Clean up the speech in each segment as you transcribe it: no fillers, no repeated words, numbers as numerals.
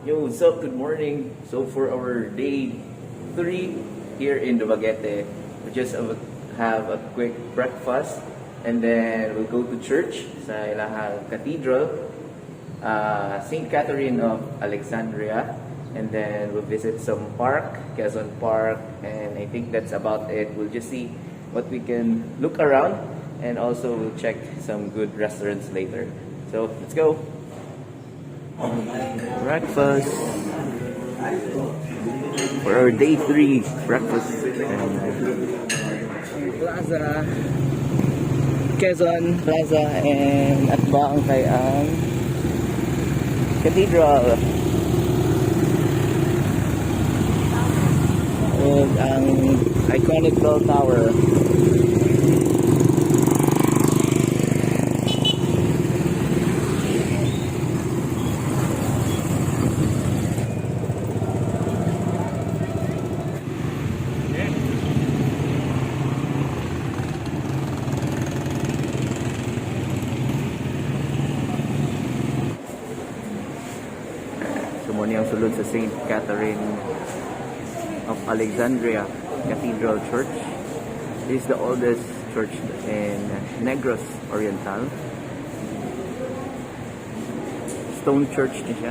Yo, what's up? Good morning. So for our day 3 here in Dumaguete, we just have a quick breakfast and then we'll go to church sa ilahang Cathedral, St. Catherine of Alexandria, and then we'll visit some park, Quezon Park, and I think that's about it. We'll just see what we can look around and also we'll check some good restaurants later. So let's go. Breakfast for our day 3 breakfast. Plaza, Quezon Plaza, and atbang kay ang Cathedral ug ang iconic bell tower. So mao ni ang sulod sa St. Catherine of Alexandria Cathedral Church. This is the oldest church in Negros Oriental. Stone church ni siya.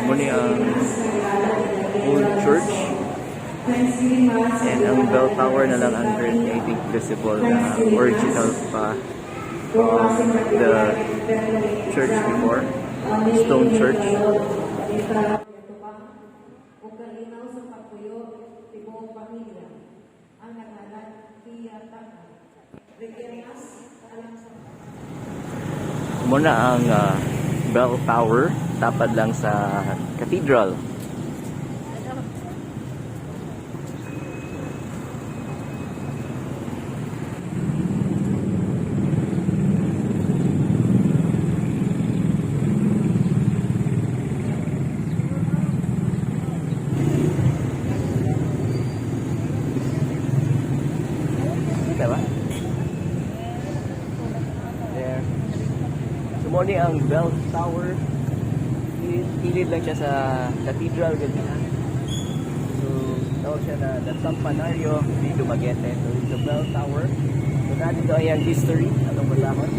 Mao ni ang old church. And ang bell tower na lang ang currently, I think, visible na original pa from the church before. Stone church. Ug kalinaw sa pagpuyo, tibuok pamilya. Ang naghalad, Pia Taka. Requemas, alang sa Mao na ang bell tower, tapad lang sa cathedral. Kita ba? There. So mao ni ang bell tower. Kilid lang siya sa cathedral, ganyan. So tawag siya na the Campanario di Dumaguete. So it's the bell tower. So naa didto ay ang history atong basahon.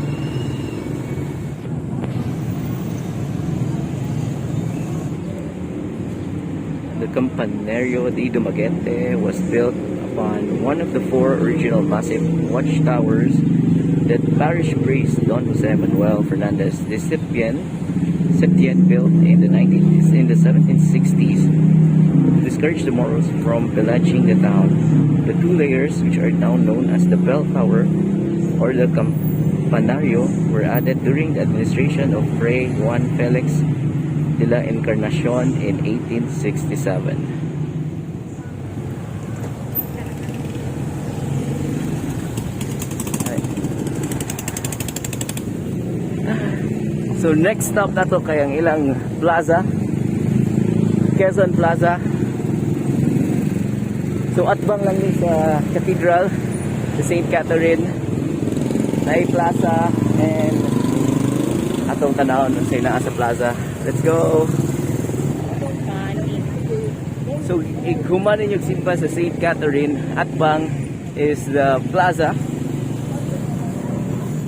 The Campanario di Dumaguete was built upon one of the four original massive watchtowers that parish priest Don Jose Manuel Fernandez de Septien built in the 1760s to discourage the Moros from pillaging the town. The two layers, which are now known as the bell tower or the Campanario, were added during the administration of Fray Juan Felix de la Encarnacion in 1867. Ay. So next stop nato kay ang ilang plaza, Quezon Plaza. So atbang lang ni sa Cathedral, sa St. Catherine, naay plaza and atong tanawon unsay naa sa plaza. Let's go. So ighuman ninyo simba sa St. Catherine, atbang is the plaza,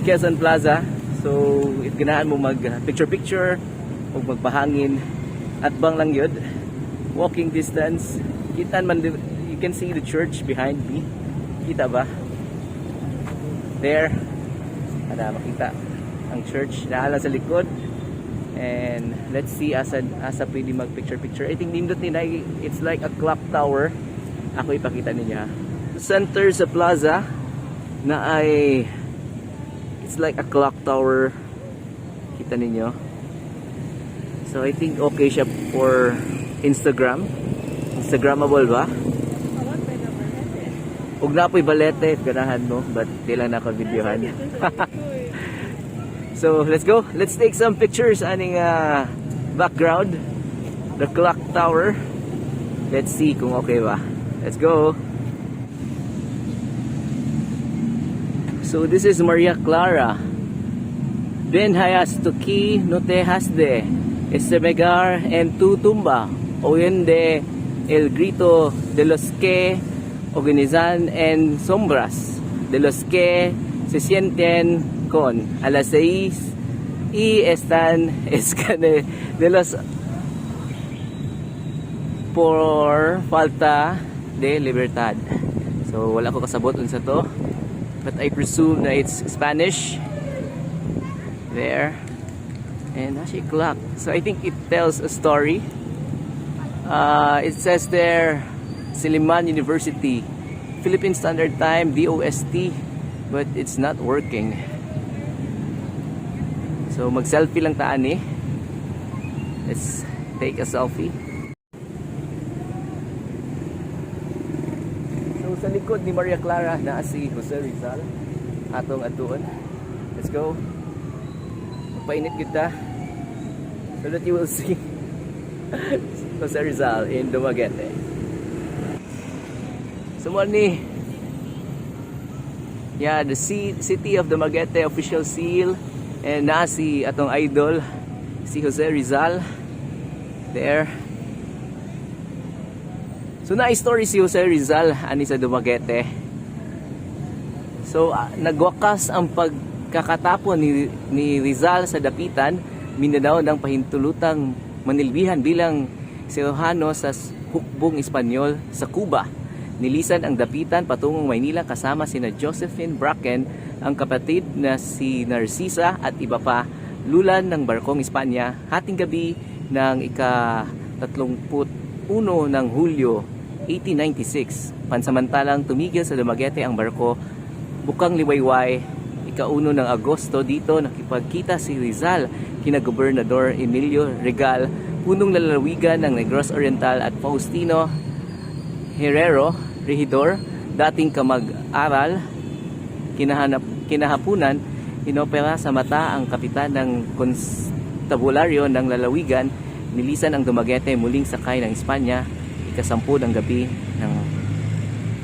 Quezon Plaza. So if ganahan mo mag picture picture o magpahangin, atbang lang yun. Walking distance. Kita man you can see the church behind me. Kita ba? There. Ada makita ang church naa lang sa likod. And let's see asa pwede mag picture picture. I think nindot ni na, it's like a clock tower. Ako ipakita ninyo ha. Center sa plaza na ay it's like a clock tower. Kita ninyo. So I think okay siya for Instagram. Instagrammable ba? Ug naa po'y balete if ganahan mo, but di lang nako videohan. So let's go. Let's take some pictures aning background. The clock tower. Let's see kung okay ba. Let's go. So this is Maria Clara. Ven hasta aquí, no te has de estremecer en tu tumba, oyendo el grito de los que agonizan en sombras, de los que se sienten con a las 6 y están escane de los por falta de libertad. So wala ko kasabot unsa to. But I presume na it's Spanish. There. And actually clock. So I think it tells a story. It says there, Silliman University, Philippine Standard Time, DOST, but it's not working. So mag-selfie lang ta ani. Let's take a selfie. So sa likod ni Maria Clara naa si Jose Rizal atong adtuon. Let's go. Magpainit kita so that you will see Jose Rizal in Dumaguete. So mo ni, yeah, the city of Dumaguete official seal and naa si atong idol, si Jose Rizal, there. So na story si Jose Rizal ani sa Dumaguete. So nagwakas ang pagkakatapon ni Rizal sa Dapitan, Mindanao ng pahintulutang manilbihan bilang siruhano sa hukbong Espanyol sa Cuba. Nilisan ang Dapitan patungong Maynila kasama sina Josephine Bracken, ang kapatid na si Narcisa at iba pa, lulan ng barkong Espanya hating gabi ng ika-31 ng Hulyo 1896. Pansamantalang tumigil sa Dumaguete ang barko bukang liwayway ika-1 ng Agosto. Dito nakipagkita si Rizal kina Gobernador Emilio Regal, punong lalawigan ng Negros Oriental, at Faustino Herrero, rehidor, dating kamag-aral. Kinahapunan, inopera sa mata ang kapitan ng konstabularyo ng lalawigan. Nilisan ang Dumaguete, muling sakay ng Espanya ika-10 ng gabi ng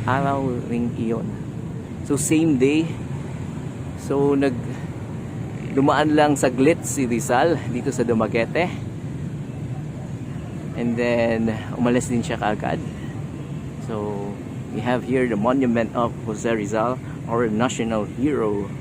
araw ring iyon. So same day. So dumaan lang saglit si Rizal dito sa Dumaguete. And then umalis din siya kaagad. So we have here the monument of Jose Rizal, our national hero.